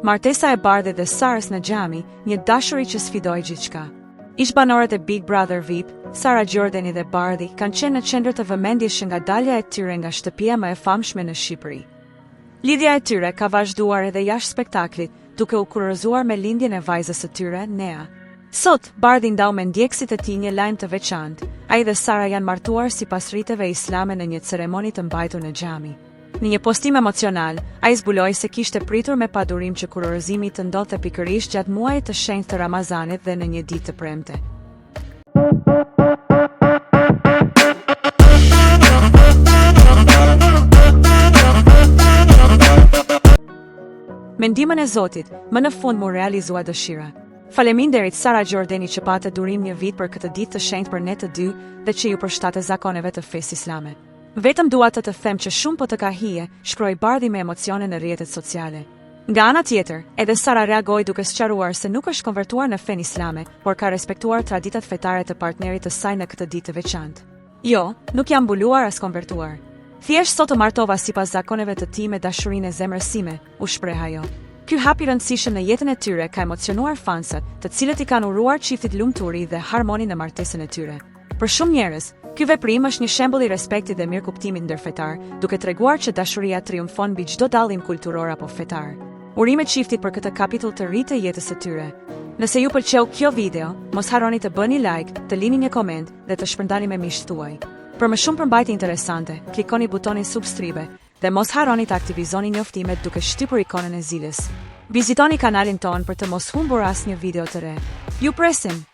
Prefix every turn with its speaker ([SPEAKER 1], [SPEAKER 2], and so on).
[SPEAKER 1] Martesa e Bardhit dhe Sarës në xhami, një dashuri që sfidoi gjithçka. Ish-banorët e Big Brother VIP, Sara Gjordeni dhe Bardhi kanë qenë në qendër të vëmendjes që nga dalja e tyre nga shtëpia më e famshme në Shqipëri. Lidhja e tyre ka vazhduar edhe jashtë spektaklit, duke u kurorëzuar me lindjen e vajzës së tyre, Nea. Sot, Bardhi ndau me ndjekësit e tij një lajm të veçantë, ai dhe Sara janë martuar sipas riteve islame në një ceremoni të mbajtur në xhami. Në një postim emocional, ai zbuloi se kishte pritur me padurim që kurorëzimi të ndodhte pikërisht gjatë muajit të shenjtë të Ramazanit dhe në një ditë të premte. Me ndihmën e Zotit, më në fund m'u realizua dëshira. Faleminderit Sara Gjordeni që pate durim një vit për këtë ditë të shenjtë për ne të dy dhe që iu përshtate zakoneve të fesë islame. Vetëm dua të të them që shumë po të ka hije, shkroi Bardhi me emocione në rrjetet sociale. Nga ana tjetër, edhe Sara reagoi duke sqaruar se nuk është konvertuar në fenë islame, por ka respektuar traditat fetare të partnerit të saj në këtë ditë të veçantë. Jo, nuk jam mbuluar as konvertuar. Thjesht sot u martova sipas zakoneve të tij me dashurinë e zemrës sime, u shpreh ajo. Ky hap i rëndësishëm në jetën e tyre ka emocionuar fansat, të cilët i kanë uruar çiftit lumturi dhe harmoni në martesën e tyre. Për shumë njerëz, ky veprim është një shembull i respektit dhe mirëkuptimit ndërfetar, duke treguar që dashuria triumfon mbi çdo dallim kulturor apo fetar. Urime çiftit për këtë kapitull të ri të jetës së tyre. Nëse ju pëlqeu kjo video, mos harroni të bëni like, të lini një koment dhe të shpërndani me miqtë tuaj. Për më shumë përmbajtje interesante, klikoni butonin subscribe dhe mos harroni të aktivizoni njoftimet duke shtypur ikonën e ziles. Vizitoni kanalin tonë për të mos humbur asnjë video të re. Ju presim!